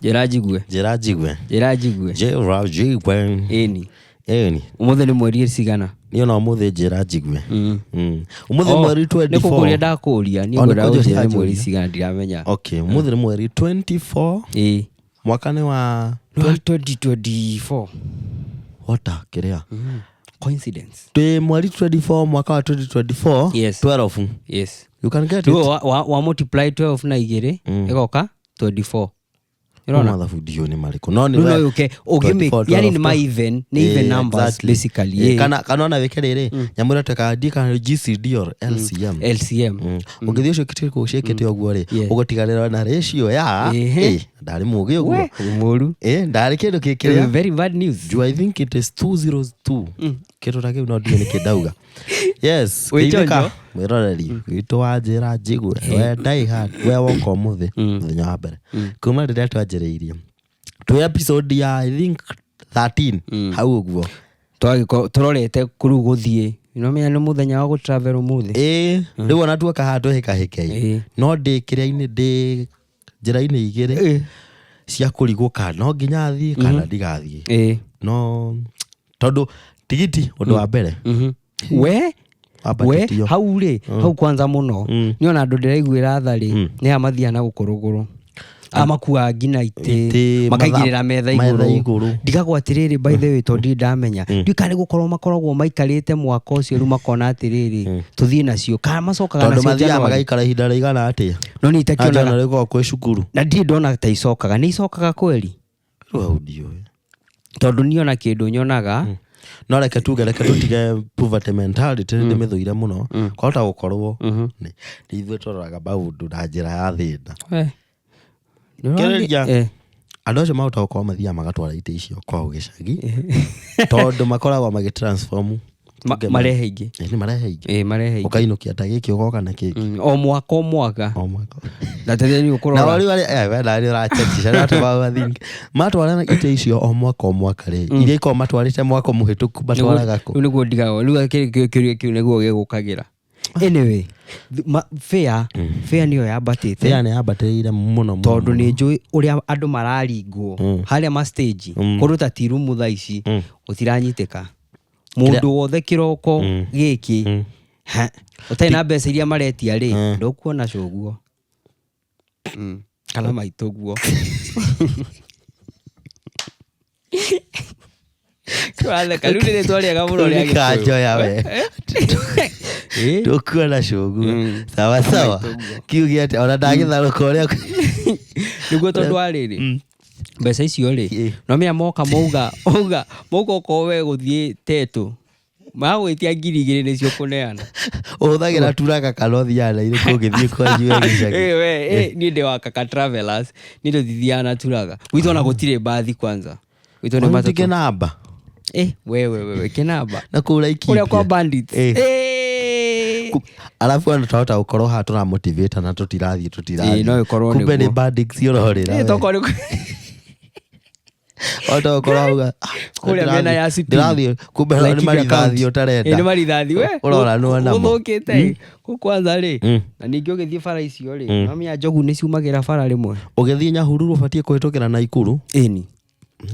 Njĩra njigue. Njĩra njigue. Njĩra njigue. Njĩra njigue. Ĩni. Ĩni. Ũmũthĩ nĩ mweri cigana? Niĩ ona ũmũthĩ njĩra njigue. Ũmũthĩ mweri 24. Nĩ kũkũria ndakũria. Niĩ Oh, nĩ ngwendaga kũnjũria ũnjĩre nĩ mweri njũria. cigana ndiramenya. Okay, ũmũthĩ nĩ mweri 24. Ĩĩ. Mwaka nĩ wa Nĩ wa 2024. Wota kĩrĩa. Coincidence. Twĩ mweri 24 mwaka wa 2024. Yes. 12. Yes. You can get it. Rĩu wa, wa, wa multiply 12 na igĩrĩ ĩgoka 24. Ũrona? Mathabu ndiũĩ nĩ marĩkũ. No nĩ Rĩu we- no yũke ũgĩmĩ 24, yani nĩ 12. ma even nĩ even Eh, numbers exactly. basically. Eh, Eh. kana ona wĩke rĩrĩ nyamũ ĩrĩa twekaga ndiĩ kana nĩ GCD or LCM. LCM. Ũngĩthiĩ ũcokete ciĩkĩte ũguo rĩ Yeah. ũgũtigarĩrwo na ratio ya Ehe. eh, ndarĩ mũgĩ ũguo We, mũru. Eh, ndarĩ kĩndũ kĩkĩrĩa Very bad news. Do I think it is 202 kĩndũ ta kĩu no ndiũĩ nĩkĩ ndauga yes Wĩ geithĩka, chonjo? mwĩroreri witũ wa njĩra njigue we die hard we woka ũmũthĩ mũthenya wa mbere kuma rĩrĩa twanjĩrĩirie twĩ episode ya I think 13 hau ũguo Twagĩkorwo tũrorete kũrĩu gũthiĩ. Nĩũramenya nĩ mũthenya wa gũ travel ũmũthĩ. ĩĩ rĩu ona tuoka haha twĩhĩkahĩkei Ĩĩ. no ndĩ kĩrĩa-inĩ ndĩ njĩra-inĩ igĩrĩ cia kũrigwo kana no nginya thiĩ kana ndigathiĩ Ĩĩ. no tondũ tigiti ũndũ wa mbere We we wambatĩtio. hau rĩ hau kwanza mũno nĩ ona andũ ndĩraiguĩra tha rĩ nĩ aya mathiaga na gũkũ rũgũrũ amakuaga nginya itĩ Itĩ, makaigĩrĩra metha metha igũrũ igũrũ. ndigagwo atĩrĩrĩ by the way tondũ ndirĩ ndamenya ndiũĩ kana nĩ gũkorwo makoragwo maikarĩte mwaka ũcio rĩu makona atĩrĩrĩ tũthiĩ nacio kana macokaga tondũ nacio mathiaga January. magaikara ihinda rĩigana atĩa no niĩ na itakĩonaga January gũkoragwo kwĩ cukuru na ndirĩ ndona ta icokaga nĩ icokaga kweri rĩu hau ndiũĩ tondũ niĩ ona kĩndũ nyonaga no reke tuge reke tũtige poverty mentality nĩ ndĩmĩthũire mũno kwahota gũkorwo nĩ nĩ ithuĩ tũroraga maũndũ na njĩra ya thĩna Eh. Nĩ ũrathiĩ- Kĩrĩria. Eh. andũ acio mahota gũkorwo mathiaga magatwara itĩ icio kwao gĩcagi tondũ makoragwo magĩtransform Marehe ingĩ. Ĩ, nĩ marehe ingĩ Ĩ, marehe ingĩ. ũkainũkia ta gĩkĩ ũgoka na kĩngĩ O mwaka o mwaka o mwaka na tene nĩ na ũkũrora rĩu arĩa eh, we nawe nĩ ũrachekisha nĩ ũratũma think matwara itĩ icio o mwaka o mwaka rĩ iria ikoragwo matwarĩte mwaka mũhĩtũku matwaraga kũ rĩu nĩguo ndigagwo rĩu kĩũria kĩu nĩguo gĩgũkagĩra anyway fare fare nĩyo yambatĩte fare nĩ yambatĩrĩire mũno mũno tondũ nĩ njũĩ ũrĩa andũ mararingwo harĩa ma stage kũndũ ta tirumu thaa ici gũtiranyitĩka mũndũ wothe kĩroko gĩkĩ ha, ũtarĩ na mbeca iria maretia rĩ ndũkuona cũguo kana maitũ guo Kĩratheka, rĩu nĩ rĩtwa rĩega mũno rĩa Gĩkũyũ. kanjoya we Ĩ? ndũkuona cũguo sawa sawa kiuge atĩ ona ndagĩtharũka ũrĩa nĩguo tondũ wa rĩrĩ mbeca icio rĩ Ĩ. no menya moka mauga mauga mauga okorwo we gũthiĩ tetũ magwĩtia 2000 nĩcio kũneana ũhũthagĩra turaka kana ũthiaga na irĩkũ ũgĩthiĩ kwanyu we gĩcagi Ĩ, we, ĩ, niĩ ndĩ wa kaka travelers niĩ ndũthithiaga na turaga gwitũ ona gũtirĩ mbathi kwanza gwitũ nĩ Wanyu ti matatũ kĩnamba Ĩ, we we we we kĩnamba na kũu kũrĩa kwa Laikipia bandits Ĩ. Ĩ. Alafu ona twahota gũkorwo haha tũramotivate na tũtirathiĩ tũtirathiĩ Ĩ, no ĩkorwo kumbe nĩ nĩguo. bandits ũrorĩra Ĩ, we. tokorwo nĩ Wahota gũkorwo auga "Ah, Kũrĩa mĩena ya Sipini. ndĩrathiĩ kumbe nĩ Laikipia marithathi County. ũtarenda Ĩ, nĩ marithathi we Ũroranwo namo. gũthũkĩte kũ kwanza rĩ na ningĩ ũgĩthiĩ bara icio rĩ mamenya njogu nĩ ciumagĩra bara rĩmwe ũgĩthiĩ Nyahururu ũbatiĩ kũhĩtũkĩra Naikuru ĩni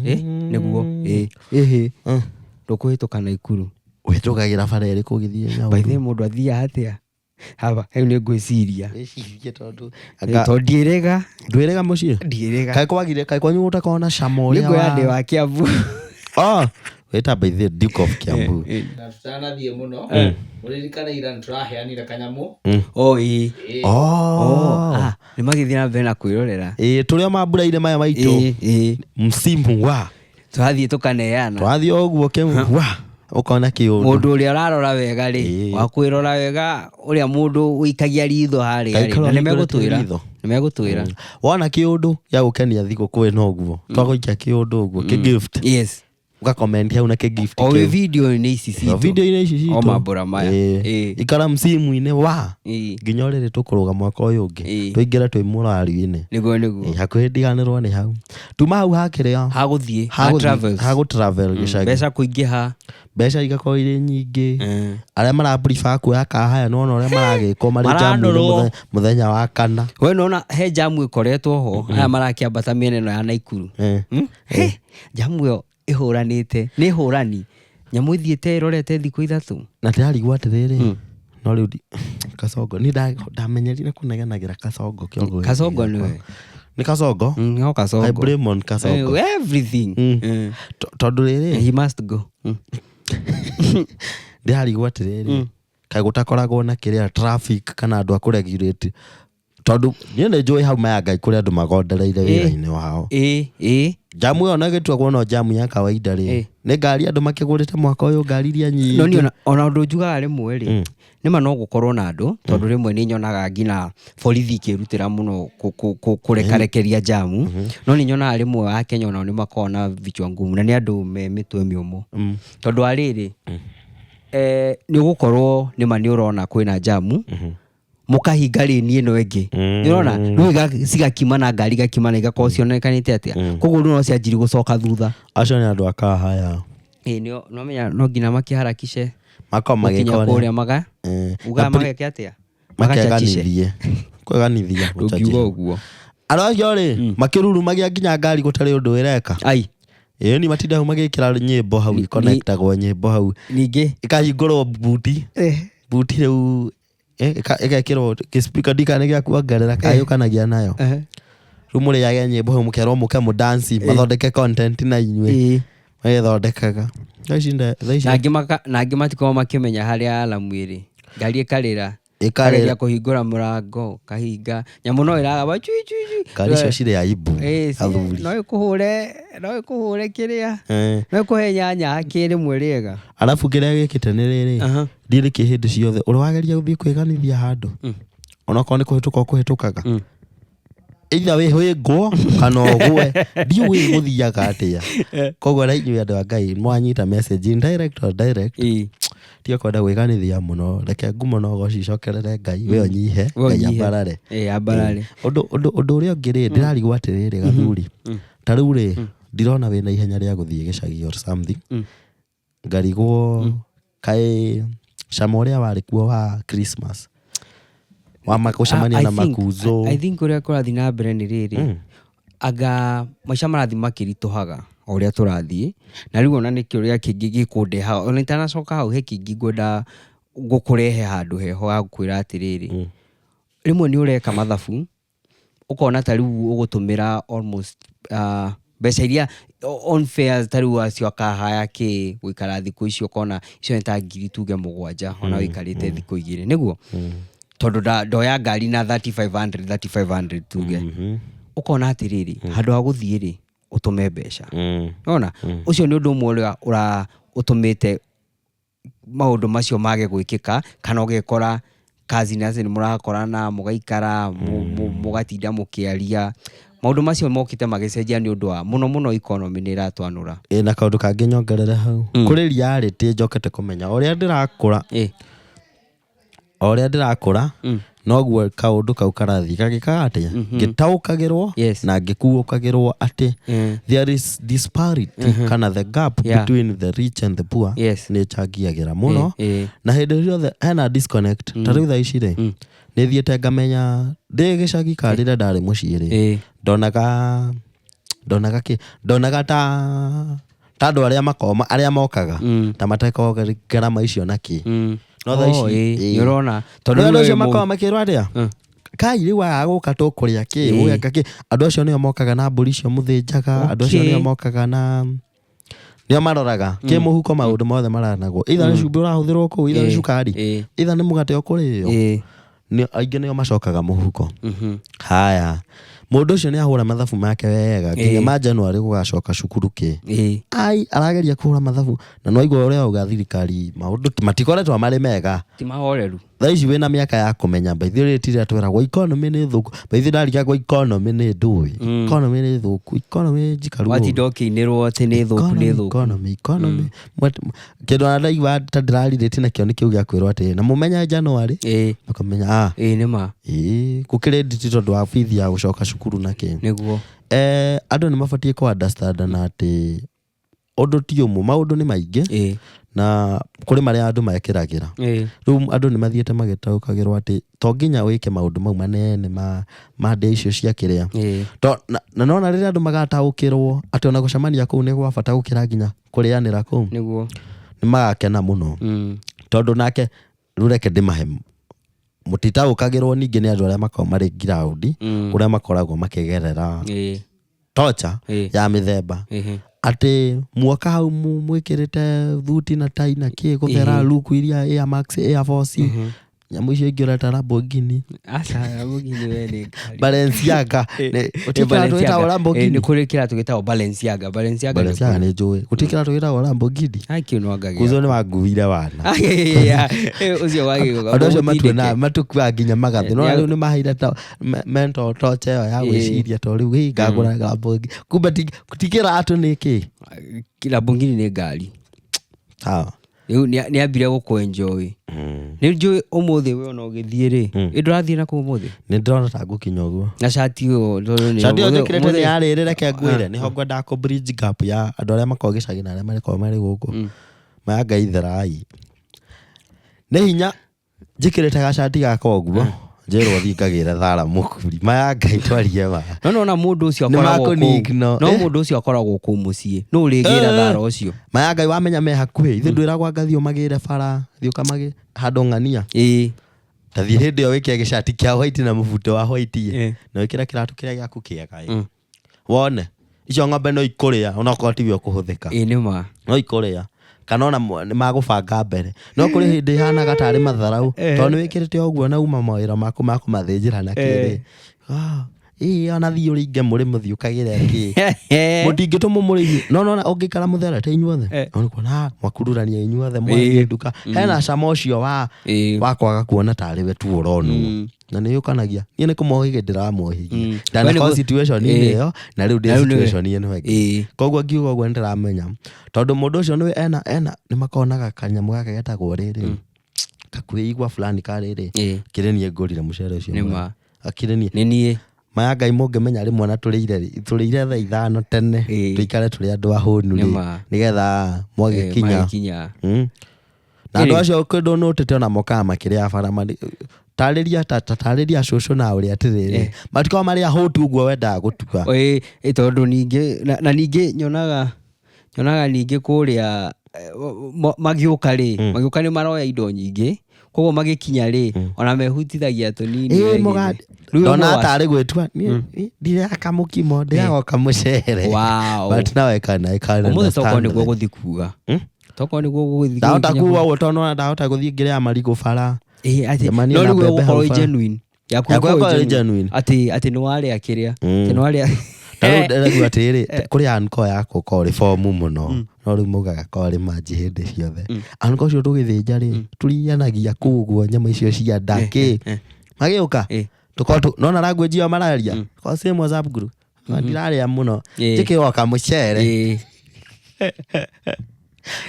ĩ nĩguo ĩ ĩhĩ ndũkũhĩtũka Naikuru ũhĩtũkagĩra bara ĩrĩkũ ũgĩthiĩ by Nyahururu the way mũndũ athiaga atĩa haba rĩu nĩ ngwĩciria Wĩcirie tondũ Ĩ, anga tondũ ndiĩrĩga ndwĩrĩga mũciĩ ndiĩrĩga kaĩ kwagire kaĩ kwanyu gũtakoragwo na cama nĩ ũrĩa nguoya wa ndĩ wa Kiambu Oh, wĩta by the Duke of Kiambu na tũtanathiĩ mũno mũririkane ira nĩtũraheanire kanyamũ o ĩ Oh. Ah, nĩ magĩthiĩ na mbere na kwĩrorera Ĩ, tũrĩ o mambura-inĩ maya maitũ ĩ ĩ msimu wa tũrathiĩ tũkaneana twathiĩ o ũguo kĩu wa ũkona kĩũndũ mũndũ ũrĩa ũrarora wega rĩ Ĩĩ. wa kwĩrora wega ũrĩa mũndũ ũikagia ritho harĩa rĩ Kaikara na nĩ ũhingũrĩte megũtwĩra ritho. nĩ megũtwĩra wona kĩũndũ gĩa gũkenia thigũkũ ĩno ũguo twagũikia kĩũndũ ũguo kĩ gift yes Ũgakomenti hau na kĩgift O wĩ kĩu. video-inĩ ici O citũ. video-inĩ ici citũ. O mambũra maya. Ĩĩ. Ikara msimu-inĩ wa nginya rĩrĩ tũkũrũga mwaka ũyũ ũngĩ, tũingĩre twĩ mũrario-inĩ. Nĩguo nĩguo. Ĩĩ, hakuhĩ ndiganĩrwo nĩ hau tuma hau hakĩrĩa Hagũthiĩ ha travels. hagũ travel gĩcagi. Mbeca kũingĩha. Mbeca igakorwo irĩ nyingĩ. Arĩa mara prefer kuoya kahaya nĩwona ũrĩa maragĩkwo marĩ jamu-inĩ. Maranũrwo. Mũthenya wa kana. We nona he jamu ĩkoretwo ho, aya marakĩambata mĩena ĩno ya Naikuru. He, jamu ĩyo ĩhũranĩte nĩ hũrani, nyamũ ĩthiĩte ĩrorete thikũ 3. Na ndĩrarigwo atĩrĩrĩ, no rĩu Kasongo ni ndamenyerire kũnegenagĩra Kasongo kĩongo gĩkĩ Kasongo gĩakwa. nĩwe. Nĩ Kasongo. No I Kasongo. blame on Kasongo. Everything. Tondũ rĩrĩ, He must go. Ndĩrarigwo atĩrĩrĩ, kaĩ gũtakoragwo na kĩrĩa traffic kana andũ a kũregulate, tondũ niĩ nĩ njũĩ hau maya ngai kũrĩ andũ magondereire wĩra-inĩ wao. Ĩ ĩ. Jamu ĩyo na ĩgĩtuagwo no jamu ya kawaida rĩ, nĩ ngari andũ makĩgũrĩte mwaka ũyũ, ngari iria No nyingĩ. niĩ ona ũndũ njugaga rĩmwe rĩ, nĩma no gũkorwo na andũ, tondũ rĩmwe nĩ nyonaga nginya borithi ikĩrutĩra mũno kũrekarekeria jamu, no nĩ nyonaga rĩmwe wa Kenya onao nĩ makoragwo na vichwa ngumu na nĩ andũ me mĩtwe mĩũmũ, tondũ wa rĩrĩ, nĩ ũgũkorwo nĩma nĩ ũrona kwĩna jamu, mũkahinga rĩni ĩno ĩngĩ. Nĩ ũrona rĩu cigakimana, ngari igakimana, igakorwo cionekanĩte atĩa, koguo rĩu no cianjiri gũcoka thutha. Acio nĩ andũ a kahaya. Ĩ nĩo nomenya no nginya makĩharakishe makorwo gũkinya magĩka ũrĩa kũrĩa maga ugaga mageke atĩa, magachachishe. Makeganithie kweganithia. Ndũngiuga ũguo. Andũ acio rĩ makĩrurumagia nginya ngari gũtarĩ ũndũ ĩreka. Ai. Ĩĩ, ni matinda hau magĩkĩra nyĩmbo hau, ikonektagwo nyĩmbo hau, Ningĩ ĩkahingũrwo buti, buti rĩu ĩgekĩrwo gĩspika ndikana gĩa kuongerera kayũkanagia nayo. Rĩu mũrĩage nyĩmbo hau, mũkerwo mũke mũdansi, mathondeke content na inyuĩ. Magĩthondekaga thaa ici thaa ici. Na angĩ na angĩ matikoragwo makĩmenya harĩa alamu ĩrĩ, ngari ĩkarĩra. Ĩkarĩra. Kageria kũhingũra mũrango kahinga, nyamũ no ĩragamba cui cui cui. Ngari icio cirĩ aibu. Athuri. No ĩkũhũre kĩrĩa, no ĩkũhe nyanya kĩ rĩmwe rĩega. Arabu kĩrĩa gĩkĩte nĩ rĩrĩ, ndirĩ kĩ hĩndĩ ciothe ũrĩ wageria gũthiĩ kwĩganithia handũ, onokorwo nĩ kũhĩtũka ũkũhĩtũkaga, either wĩhĩngwo kana ũgwe, ndiũĩ gũthiaga atĩa. Koguo na inyuĩ andũ a Ngai mwanyita message indirect or direct, tiga kwenda gwĩganithia mũno, reke ngumo no goci icokerere Ngai, we ũnyihe. We Ngai ũnyihe. ambarare. Ĩ, ambarare. Ũndũ ũrĩa ũngĩ rĩ, ndĩrarigwo atĩrĩrĩ, gathuri, ta rĩu rĩ ndirona wĩna ihenya rĩa gũthiĩ gĩcagi or something, ngarigwo kaĩ cama ũrĩa warĩ kuo wa Christmas wa gũcemania na makuzo. I think ũrĩa kũrathiĩ na mbere nĩ rĩrĩ, anga maica marathiĩ makĩritũhaga o ũrĩa tũrathiĩ, na rĩu ona nĩkĩo ũrĩa kĩngĩ gĩkũndeha, ona itanacoka hau he kĩngĩ ngwenda gũkũrehe handũ heho ha gũkwĩra atĩrĩrĩ, rĩmwe nĩ ũreka mathabu ũkona ta rĩu ũgũtũmĩra almost mbeca iria on fares, ta rĩu acio akahaya kĩ gũikara thikũ icio, ũkona icio nĩ ta ngiri tuge 7 ona wĩikarĩte thikũ 2, nĩguo tondũ ndoya ngari na 3500 3500 tuge, ũkona atĩrĩrĩ, handũ ha gũthiĩ rĩ ũtũme mbeca. Nona ũcio nĩ ũndũ ũmwe ũrĩa ũra ũtũmĩte maũndũ macio mage gwĩkĩka, kana ũgekora cousin acio nĩ mũrakorana, mũgaikara, mũgatinda mũkĩaria, maũndũ macio mokĩte magĩcenjia nĩ ũndũ wa mũno mũno economy nĩ ĩratwanũra. Ĩ, na kaũndũ kangĩ nyongerere hau, kũrĩ reality njokete kũmenya o ũrĩa ndĩrakũra, o ũrĩa ndĩrakũra noguo kaũndũ kau karathiĩ gagĩkaga atĩa, ngĩtaũkagĩrwo na ngĩkuũkagĩrwo atĩ there is disparity kana the gap between the rich and the poor nĩ ĩchangiagĩra mũno. Na hĩndĩ ciothe hena disconnect, ta rĩu thaa ici rĩ, nĩ thiĩte ngamenya ndĩ gĩcagi ka rĩrĩa ndarĩ mũciĩ rĩ, ndonaga kĩ, ndonaga ta andũ arĩa makoma arĩa mokaga ta matekoragwo ngarama icio na kĩ, no thaa Oh, ici ĩ, nĩ ũrona tondũ tondũ andũ rĩu acio wĩ makoragwo makĩrwo atĩa, kai rĩu aga gũka tũkũrĩa kĩ, ũgeka kĩ, andũ acio nĩo mokaga na mbũri icio mũthĩnjaga, andũ acio nĩo mokaga na nĩo maroraga kĩ mũhuko, maũndũ mothe maranagwo, either nĩ cumbĩ ũrahũthĩrwo kũu, either nĩ cukari, either nĩ mũgate ũkũrĩo. Aingĩ nĩo macokaga mũhuko. Haya, mũndũ ũcio nĩ ahũra mathabu make wega nginya ma January gũgacoka cukuru kĩ, ai arageria kũhũra mathabu na no aigua ũrĩa auga thirikari maũndũ matikoretwo marĩ mega. Ti mahoreru. Thaa ici wĩna mĩaka ya kũmenya by the way rĩrĩa tweragwo economy nĩ thũku, by the way ndarigagwo economy nĩ ndũĩ, economy nĩ thũku, economy nĩ njikaru ũru. Watinda ũkĩinĩrwo atĩ nĩ thũku nĩ thũku. Economy, economy. Kĩndũ ona ndaigua ta ndĩrarirĩtie nakĩo nĩ kĩu gĩa kwĩrwo atĩ na mũmenye January ũkamenya ah Ĩĩ nĩ ma. Ĩĩ, gũkĩrĩ nditi tondũ wa bithi ya gũcoka cukuru na kĩ. Nĩguo. Andũ nĩ mabatiĩ kũ understand na atĩ ũndũ ti ũmwe, maũndũ nĩ maingĩ na kũrĩ marĩa andũ mekĩragĩra. Rĩu andũ nĩ mathiĩte magĩtaũkagĩrwo atĩ to nginya wĩke maũndũ mau manene ma ndĩa icio cia kĩrĩa. To, na nona rĩrĩa andũ magataũkĩrwo atĩ ona gũcemania kũu nĩ gwa bata gũkĩra nginya kũrĩanĩra kũu, nĩ magakena mũno. Tondũ nake rĩu reke ndĩmahe mũtitaũkagĩrwo ningĩ nĩ andũ arĩa makoragwo marĩ ngiraundi kũrĩa makoragwo makĩgerera torture ya mĩthemba. Atĩ muoka hau mwĩkĩrĩte thuti na tai na kĩ gũthera luku iria Air Max, Air Force, nyamũ icio ingĩ ũreta Lamborghini. Aca, Lamborghini we nĩ ngari. Balenciaga. Gũtirĩ kĩratũ Balenciaga. gĩtagwo Lamborghini. Nĩ kũrĩ kĩratũ gĩtagwo Balenciaga. Balenciaga nĩ Balenciaga nĩ njũĩ. Gũtirĩ kĩratũ gĩtagwo Lamborghini. Ai, kĩu no anga gĩa- Kuzo nĩ wanguire wana. Ai, ai, ai, ai, ũcio wagĩũka, Andũ acio mũgũtindĩke. matuonaga matukuaga nginya magathĩ. No rĩu nĩ maheire ta mental torture ĩyo ya gwĩciria to rĩu hĩ ngagũra Lamborghini. Kumbe ti kĩratũ nĩ kĩ? Lamborghini nĩ ngari. Sawa. Rĩu nĩambire gũkũ-enjoy. Nĩ njũĩ ũmũthĩ we ona ũgĩthiĩ rĩ, ĩ ndũrathiĩ na kũu ũmũthĩ? Nĩ ndĩrona ta ngũkinya ũguo. Na cati ĩyo tondũ nĩ Cati ĩyo ũmũthĩ- njĩkĩrĩte nĩ ũmũthĩ- ya rĩrĩ reke ngwĩre nĩho ngwendaga kũ bridge gap ya andũ arĩa makoragwo gĩcagi na arĩa makoragwo marĩ gũkũ. Maya Ngai therai. Nĩ hinya njĩkĩrĩte gacati gaka ũguo njĩrwo thiĩ ngagĩre thara mũkuri. Maya Ngai twarie ma. No nona mũndũ ũcio Nĩ akoragwo kũu. makũnigno. No mũndũ ũcio akoragwo kũu mũciĩ. Nũ ũrĩgĩra thara ũcio? Maya Ngai wamenya me hakuhĩ. Ithuĩ ndwĩragwo anga thiĩ ũmagĩre bara, thiĩ ũkamagĩre handũ ng'ania. Ta thiĩ hĩndĩ ĩyo wĩkĩre gĩcati kĩa white na mũbuto wa white ĩ. Na wĩkĩre kĩratũ kĩrĩa gĩaku kĩega ĩ. Wone icio ng'ombe no ikũrĩa onokorwo tiwe ũkũhũthĩka. Ĩĩ nĩ ma. No ikũrĩa kana ona nĩ magũbanga mbere. No kũrĩ hĩndĩ ĩhanaga tarĩ matharau tondũ nĩ wĩkĩrĩte ũguo na uma mawĩra maku ma kũmathĩnjĩra na kĩrĩ. Ĩĩ ona thiĩ ũringe mũrĩmo thiĩ ũkagĩre kĩ. Mũtingĩtũmwo mũrĩithi. No nona ũngĩikara mũtherete inyuothe. No nĩkuona mwakururania inyuothe mwathiĩ nduka. Hena cama ũcio wa kwaga kuona tarĩ we tu ũronwo. Na nĩ yũkanagia. Niĩ nĩ kũmohĩgia ndĩramohĩgia. Ndanakorwo situation-inĩ ĩyo na rĩu ndĩ situation ĩno ĩngĩ. Koguo ngiuga ũguo nĩ ndĩramenya. Tondũ mũndũ ũcio nĩ ena nĩ makonaga kanyamũ gaka getagwo rĩrĩ. Kakwĩigua fulani ka rĩrĩ. Kĩrĩ niĩ ngũrire mũcere ũcio. Nĩ ma. Akĩrĩ niĩ. Nĩ niĩ. Maya Ngai mũngĩmenya rĩmwe na tũrĩire thaa 5 tene. Tũikare tũrĩ andũ ahũnu rĩ. Nĩgetha mwagĩkinya. Mwagĩkinya. Na andũ acio kĩndũ nũtĩte ona mokaga makĩrĩa bara tarĩria tarĩria cũcũ na ũrĩa atĩrĩrĩ. Matikoragwo marĩ ahũtu ũguo wendaga gũtua. Ĩĩ, tondũ ningĩ, na ningĩ nyonaga ningĩ kũrĩa, magĩũka rĩ, magĩũka nĩ maroya indo nyingĩ. Koguo magĩkinya rĩ, ona mehutithagia tũnini Ĩĩ, we mũga- githĩ. Rĩu Ndona ũmwe wa- tarĩ gwĩtua, niĩ ndirĩaga kamũkimo, ndĩaga o kamũcere. Wow. But now I can Ũmũthĩ understand tokorwo nĩguo them. gũthiĩ kuga. Tokorwo nĩguo gũgũthiĩ Ndahota gũkinya kuga ũguo tondũ nĩwona ndahota gũthiĩ ngĩrĩa marigũ bara. Ĩĩ, atĩ, Jamani, no na rĩu mbembe ũgũkorwo hau ĩ bara. genuine. Yaku Yaku ĩkorwo ĩ ĩkorwo ĩ genuine. genuine. Atĩ, atĩ nĩwarĩa kĩrĩa. Atĩ nĩwarĩa. Ta rĩu ndĩraigua atĩrĩrĩ, kũrĩ uncle yakwa ũkoragwo ũrĩ bomu mũno. No rĩu maugaga korwo arĩ manji hĩndĩ ciothe. Uncle ũcio tũgĩthĩnja rĩ, tũrĩanagia kũu ũguo nyama icio cia nda kĩ. Magĩũka, tũkorwo nona language ĩyo mararia? Tũkorwo same WhatsApp group. Ndirarĩa mũno. Njĩkĩre o kamũcere.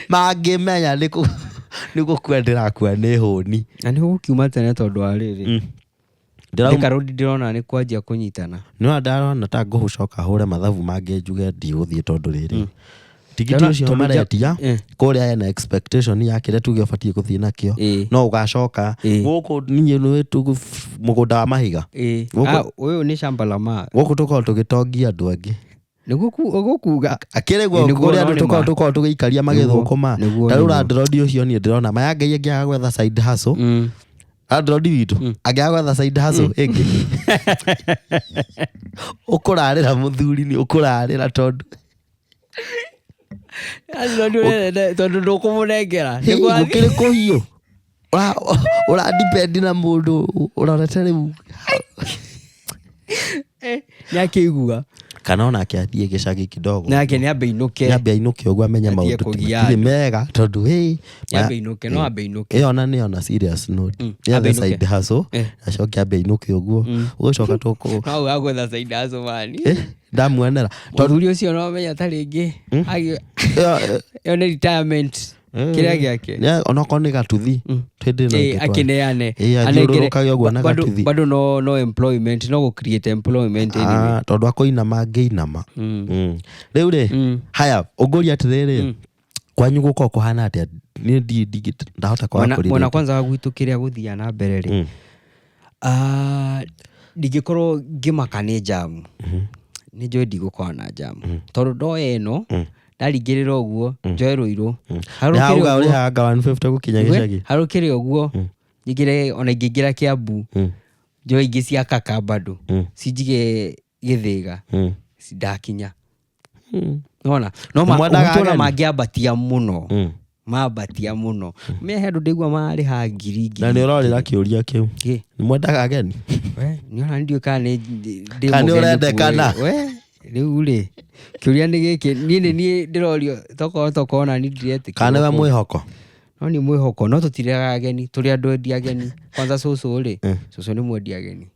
Mangĩmenya nĩ gũkua ndĩrakua nĩ hũni. Na nĩ ũgũkiuma tene tondũ wa rĩrĩ. Thika Road ndĩrona nĩ kwanjia kũnyitana. Nĩ ndarona ta ngũcoka hũre mathabu mangĩ njuge ndigũthiĩ tondũ rĩrĩ. Tigiti ũcio Tondũ maretia, kũrĩa hena expectation ya kĩrĩa tuge ũbatiĩ gũthiĩ nakĩo. No ũgacoka gũkũ niĩ nĩ mũgũnda wa mahiga. Gũkũ Ũyũ nĩ shamba la ma. Gũkũ tũkoragwo tũgĩtongia andũ angĩ. Nĩguo ũgũkuga. Akĩrĩ guo Nĩguo kũrĩa no andũ nĩ tũkoragwo ma. tũkoragwo tũgĩikaria magĩthũkũma. Ta rĩu landlord ũcio niĩ ndĩrona maya Ngai angĩaga gwetha side hustle. Landlord witũ angĩaga gwetha side hustle ĩngĩ. Ũkũrarĩra mũthuri nĩ ũkũrarĩra tondũ Landlord ũrĩa tondũ ndũkũmũnengera. Hĩ, Nĩguo athiĩ. gũkĩrĩ kũhiũ. Ũra depend na mũndũ ũrorete rĩu. Nĩakĩigua. Kana onake athiĩ gĩcagi kidogo. Nake nĩ ambe inũke. Nĩ ambe ainũke ũguo amenye Athiĩ maũndũ ti kũgia matirĩ andũ. mega tondũ hĩ Nĩ ambe inũke, no ambe inũke. Ĩyo ona nĩ ona serious note. Nĩ Ambe ethe inũke. side hustle, acoke ambe ainũke ũguo. Ũgũcoka tũkũ No uga gwetha side hustle man. Ndamuonera. Tondũ Mũthuri ũcio no amenya ta rĩngĩ ĩyo ĩyo nĩ retirement kĩrĩa gĩake. Onokorwo nĩ gatuthi hĩndĩ ĩno ĩngĩ Akĩneane. Ĩ, Anengere- athiũrũrũkage ũguo na gatuthi. Bado no employment, no gũ create employment anyway. Ah, tondũ akũinama angĩinama. Rĩu rĩ, haya ũngũria atĩrĩrĩ, kwanyu gũkorwo kũhana atĩa? Niĩ ndahota kwaga Mwena kũrirĩte. mwena kwanza wa gwitũ kĩrĩa gũthiaga na mbere rĩ, ndingĩkorwo ngĩmaka nĩ njamu, nĩ njũĩ ndigũkorwo na njamu tondũ ndoya ĩno ndaringĩrĩra ũguo njoe Rũirũ Nĩ harũkĩre hauga ũguo ũrĩhaga 150 gũkinya gĩcagi. Harũkĩre ũguo nyingĩre, ona ingĩingĩra Kĩambu njoe ingĩ cia kaka bado cinjige Gĩthĩga ndakinya. Nona no Mwendaga gwitũ ona ageni? mangĩambatia mũno, mambatia mũno me he andũ ndaigua marĩha ngiri Na nĩ ngiri ũrorĩra kĩũria kĩu. Kĩ? Nĩ mwendaga ageni? We, nĩ ona ndiũĩ kana nĩ ndĩ Kana nĩ mũgeni kuo ũrendekana? rĩ. We, rĩu rĩ, kĩũria nĩ gĩkĩ, niĩ nĩ niĩ ndĩrorio, tokorwo tokorwo na niĩ ndiretĩkĩrwo Kana nĩwe kũu. mwĩhoko? No nĩ mwĩhoko, no tũtiregaga ageni, tũrĩ andũ endi ageni. Kwanza cũcũ rĩ, cũcũ nĩ mwendi ageni.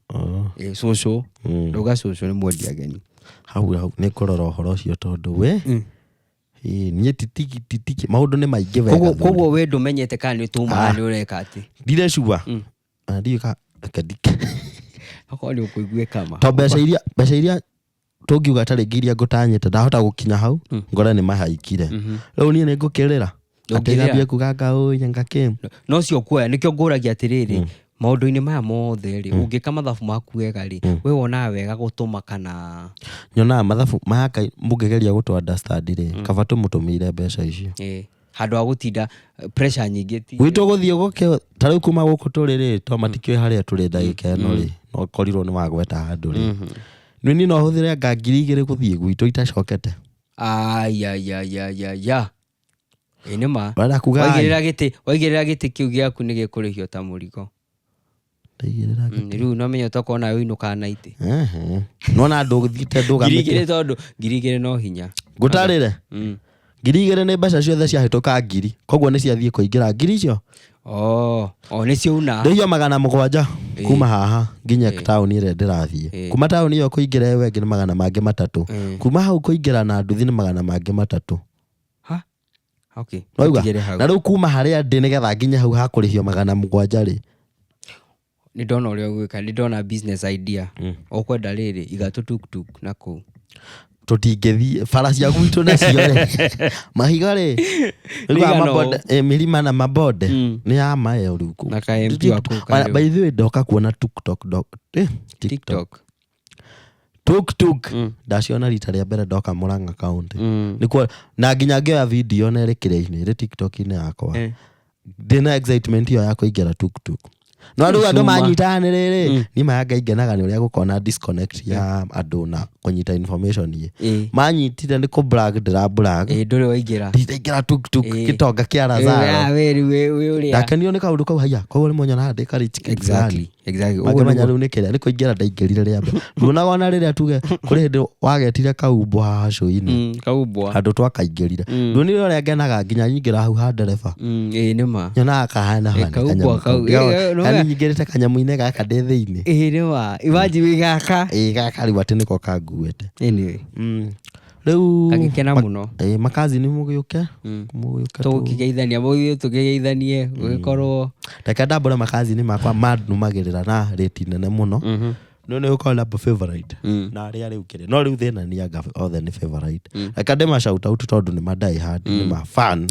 Ĩ, cũcũ, ndauga cũcũ nĩ mwendi ageni. Hau hau nĩ kũrora ũhoro ũcio tondũ we ĩ, niĩ titiki titiki maũndũ nĩ maingĩ wega. Koguo Thuri. koguo we ndũmenyete kana nĩ tũmaga nĩ ũreka atĩ. Ndirĩ sure. Na ndiũĩ reke ndike. Okorwo nĩ ũkũiguĩka ma. To mbeca iria tũngiuga ta rĩngĩ iria ngũtanyĩte ndahota gũkinya hau ngore nĩ mahaikire. Rĩu niĩ nĩ ngũkĩrĩra. Atĩ Ndũngĩrĩra. ngambie kuga ngaũnya ngakĩ. No cio kuoya nĩkĩo ngũragia atĩrĩrĩ, maũndũ-inĩ maya mothe rĩ, ũngĩka mathabu maku wega rĩ, we wonaga wega gũtũma kana Nyonaga mathabu maya Ngai mũngĩgeria gũtũ understand rĩ, kaba tũmũtũmĩire mbeca icio. Handũ ha gũtinda pressure nyingĩ ti. Gwitũ gũthiĩ gũkĩ ta rĩu kuma gũkũ tũrĩ rĩ, to matikĩũĩ harĩa tũrĩ ndagĩka ĩno rĩ, no korirwo nĩ wagweta handũ rĩ. Nĩ niĩ no hũthĩre anga 2000 gũthiĩ gwitũ itacokete. Ayayayaya. Ĩ nĩ ma. Ũrenda kuga Waigĩrĩra gĩtĩ, waigĩrĩra gĩtĩ kĩu gĩaku nĩ gĩkũrĩhio ta mũrigo. Ndaigĩrĩra gĩtĩ. Rĩu no menya ũtokorwo nawe ũinũkaga na itĩ. Nona ndũgĩthiĩte ndũgamĩte. 2000 tondũ 2000 no hinya. Ngũtarĩre? 2000 nĩ mbeca ciothe ciahĩtũka ngiri. Koguo nĩ ciathiĩ kũingĩra ngiri icio. Oh, oh nĩ ciauna. Ndĩhio 700 kuma haha nginya taũni ĩrĩa ndĩrathiĩ. Kuma taũni ĩyo kũingĩra ĩyo ĩngĩ nĩ 300. Kuma hau kũingĩra na nduthi nĩ 300. Ha? Okay. Waigua? Tũtigĩre hau. Na rĩu kuma harĩa ndĩ nĩgetha nginye hau hakũrĩhio 700 rĩ. Nĩ ndona ũrĩa ũgwĩka, nĩ ndona business idea. Ũkwenda rĩrĩ, iga tũtuktuk na kũu. Tũtingĩthiĩ bara cia gwitũ nacio rĩ. Mahiga rĩ. Rĩu Nĩigana mabonde, mĩrima na mabonde nĩ ya mayo rĩu kũu. Na ka MP wa kũu karĩ. By the way ndoka kuona TikTok TikTok. TikTok. Tuk-tuk. Ndaciona rita rĩa mbere ndoka Murang'a County. Nĩkuo na nginya ngĩoya video na ĩrĩ kĩrĩa-inĩ, ĩrĩ TikTok-inĩ yakwa. Ndĩna excitement ĩyo ya kũingĩra tuk-tuk. No rĩu andũ Cuma. manyitaga nĩ rĩrĩ, niĩ maya Ngai ngenaga nĩ ũrĩa gũkorwo na disconnect ya andũ na kũnyita information ĩ. Manyitire nĩ kũ brag ndĩra brag. Ndũrĩ waingĩra. Ndiraingĩra tuk-tuk gĩtonga kĩa Lazaro. We rĩu wĩ ũrĩa. Ndakenio nĩ kaũndũ kau haiya, koguo nĩ monyonaga ndĩ karich kid Exactly. Exactly. Ũguo Makĩmenya nĩguo. rĩu nĩ kĩrĩa nĩ kũingĩra ndaingĩrire rĩa mbere. Nduonaga ona rĩrĩa tuge kũrĩ hĩndĩ wagetire kaumbwa haha cũinĩ. Kaumbwa. Handũ twakaingĩrire. Nduonire ũrĩa ngenaga nginya nyingĩra hau ha ndereba. Ĩ nĩ ma. Nyonaga kahana Ĩ, hana kaumbwa kanyamũ kau. kau. Ĩ, no Yaani nyingĩrĩte kanyamũ-inĩ gaka ndĩ thĩinĩ. Ĩ nĩ ma. Imagine wĩ gaka. Ĩ gaka rĩu atĩ nĩko kanguĩte. Anyway. Rĩu Ngagĩkena mũno. Ĩ makazi nĩ mũgĩũke. Mũgĩũke Tũgũkĩgeithania, mũgĩthiĩ tũkĩgeithanie, gũgĩkorwo Reke ndambũre makazi nĩ makwa mandumagĩrĩra na rĩti nene mũno. No nĩ gũkorwo na favorite. Na arĩa rĩu kĩrĩ. No rĩu thĩna nĩ anga othe nĩ favorite. Reke ndĩma shout out tondũ nĩ ma die hard, nĩ ma fan.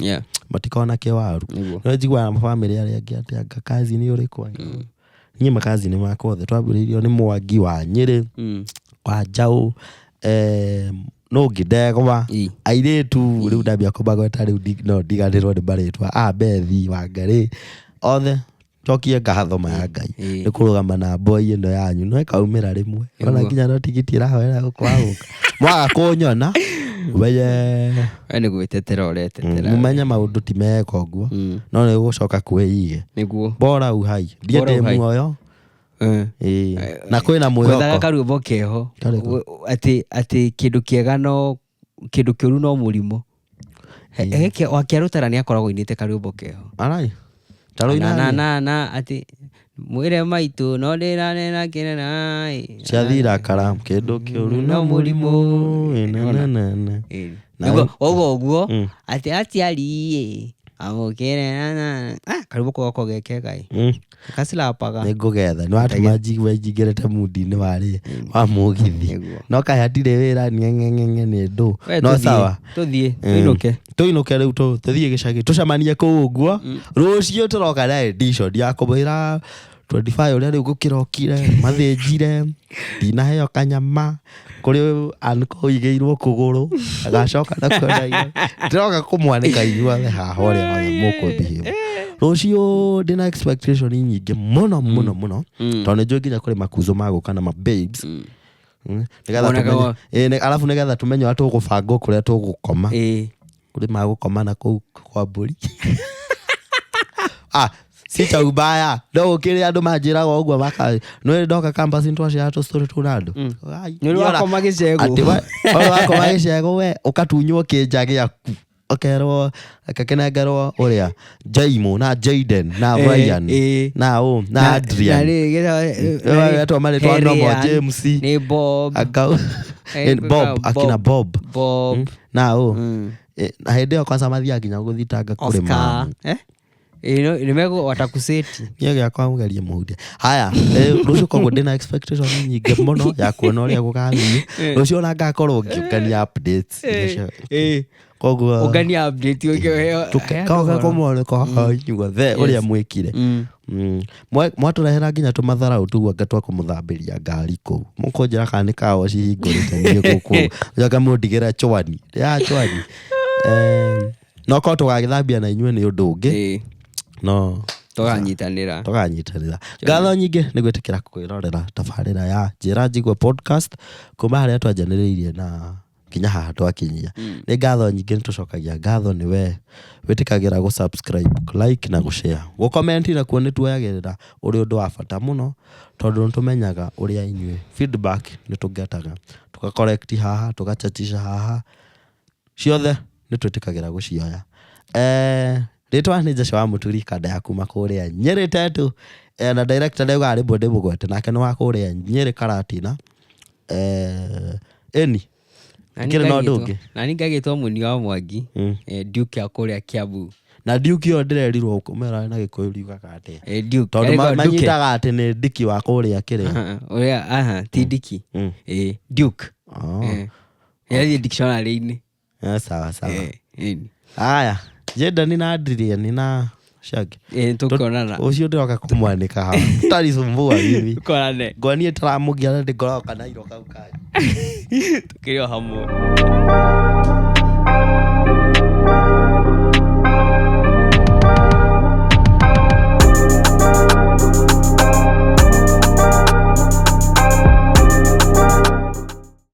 Matikoragwo na kĩwaru. Nĩguo. No njiguaga na bamĩrĩ arĩa angĩ atĩ anga kazi nĩ ũrĩkũ. Niĩ makazi nĩ makwa othe. Twambĩrĩirio nĩ Mwangi wa Nyĩrĩ, wa Njaũ, no ũngĩ Ndegwa, airĩtu rĩu ndambia kũmagweta rĩu no ndiganĩrwo nĩ marĩtwa. A Bethi, Wangarĩ, othe cokie ngatho maya Ngai nĩ kũrũgama na boy ĩno yanyu no ĩkaumĩra rĩmwe. Ona nginya no tigiti ĩrahoera gũkũ wa gũka. Mwaga kũnyona ũmenye We nĩ gwĩtetera ũretetera. Mũmenye maũndũ ti mega ũguo, no nĩ ũgũcoka kwĩige. Nĩguo. Bora uhai. Ndiĩ Bora ndĩ uhai. muoyo. Ĩĩ. Na kwĩna Kwethaga mwĩhoko. Karwĩmbo keho. Karĩkũ? Atĩ kĩndũ kĩega no kĩndũ kĩũru no mũrimũ. Wakĩarũtara nĩ akoragwo ainĩte karwĩmbo keho. Arai. Tarũina. Na na na atĩ mwĩre maitũ no ndĩranena kĩnena. Ciathira kara kĩndũ kĩũru no mũrimũ. Nenenene. Ĩĩ. Na- Nĩguo ũguo ũguo atĩ aciari ĩ amũkĩre na na ah karwĩmbo kau gakoragwo ge kega ĩ. Gacilapaga. Nĩ ngũgetha nĩ watũma njigue njingĩrĩte mundi-inĩ warĩ wa mũgithi. Nĩguo. No kaĩ hatirĩ wĩra ng'eng'eng'e nĩ ndũ. We No tũthiĩ, sawa. Tũthiĩ tũinũke. Tũinũke rĩu tũthiĩ gĩcagi tũcemanie kũu ũguo. Rũciũ tũroka na edition ya kũmwĩra 25 ũrĩa rĩu gũkĩrokire mathĩnjire ndinaheo kanyama kũrĩ anko ũigĩirwo kũgũrũ agacoka na kuona ndĩroka kũmwanĩka inyuothe haha ũrĩa wothe mũkũmbihĩra. Rũciũ ndĩna expectation nyingĩ mũno mũno mũno tondũ nĩ njũĩ nginya kũrĩ makuzo magũka na ma babes. Nĩgetha Wonaga tũmenye alafu nĩgetha tũmenye ũrĩa tũgũbangwo kũrĩa tũgũkoma. Kũrĩ magũkoma na kũu kwa mbũri. Ah, si cha ubaya no gũkĩrĩ andũ manjĩraga ũguo maka nĩ ndoka campus nĩtwaciara tũstory tũu na andũ. Ai, Nĩ ũrĩ niĩ ona- wakoma gĩcegũ. atĩ ũrĩ wakoma gĩcegũ we ũkatunywo kĩnja gĩaku ũkerwo gakĩnengerwo ũrĩa Jaimu na Jaden na Brian na ũ na Adrian. Wetwo marĩtwa nomo James. Nĩ Bob. Bob akina Bob. Bob. Na ũ. Na hĩndĩ ĩyo kwanza mathiaga nginya gũthitanga kũrĩ Oscar. mamu. Eh? Nĩmegũ watakuseti. Niĩ gĩakwa mũgerie mũhutie haya rũciũ koguo ndĩna expectation nyingĩ mũno ya kuona ũrĩa gũgathiĩ rũciũ ona ngakorwo ngĩũngania updates iria koguo Ũngania update ũkĩheo. Tũkaoka kũmwoneka haha inyuothe ũrĩa mwĩkire. Mwatũrehera nginya tũmatharau tũguo anga twakũmũthambĩria ngari kũu mũkũnjĩra kana nĩ kawa cihingũrĩte niĩ gũkũ njoke mũndigĩre chwani ya chwani. No korwo tũgagĩthambia na inyuĩ nĩ ũndũ ũngĩ no Tũkanyitanĩra. Tũkanyitanĩra. Ngatho nyingĩ nĩ gwĩtĩkĩra kwĩrorera tabarĩra ya Njĩra Njigue podcast kuma harĩa twanjanĩrĩirie na nginya haha twakinyia. Nĩ ngatho nyingĩ nĩ tũcokagia ngatho nĩ we wĩtĩkagĩra gũ subscribe, like na gũ share. Gũ comment nakuo nĩ tuoyagĩrĩra ũrĩ ũndũ wa bata mũno tondũ nĩ tũmenyaga ũrĩa inyuĩ feedback nĩ tũgetaga tũga correct haha tũgachachisha haha ciothe nĩ twĩtĩkagĩra gũcioya. Rĩtwa nĩ Joshua wa Mũturi kanda ya kuma kũrĩa Nyĩrĩ Tetu na director ndaugaga rĩmwe ndĩmũgwete nake nĩ wa kũrĩa Nyĩrĩ Karatina. Ĩni Gũkĩrĩ na ũndũ ũngĩ. Nani ngagĩtwo Mũni wa Mwangi. Duke ya kũrĩa Kiambu. Na Duke ĩyo ndĩrerirwo kũmera na Gĩkũyũ riugaga atĩa? Duke. Tondũ Erĩgwo Duke. manyitaga atĩ nĩ Diki wa kũrĩa kĩrĩa. Aha, ũrĩa aha ti Diki. Duke. Ĩrathiĩ dictionary-inĩ. Sawa sawa. Ĩni. Haya, Jendani na Adrian na Shaggy. Tũkonana. Ũcio ndĩroka kũmwanĩka haha. Ũtanisumbua mimi. Tũkonane. Ngwaniĩ taramũgia na ndĩngoragwo kanairo kau kanyu. Tũkĩrĩ o hamwe.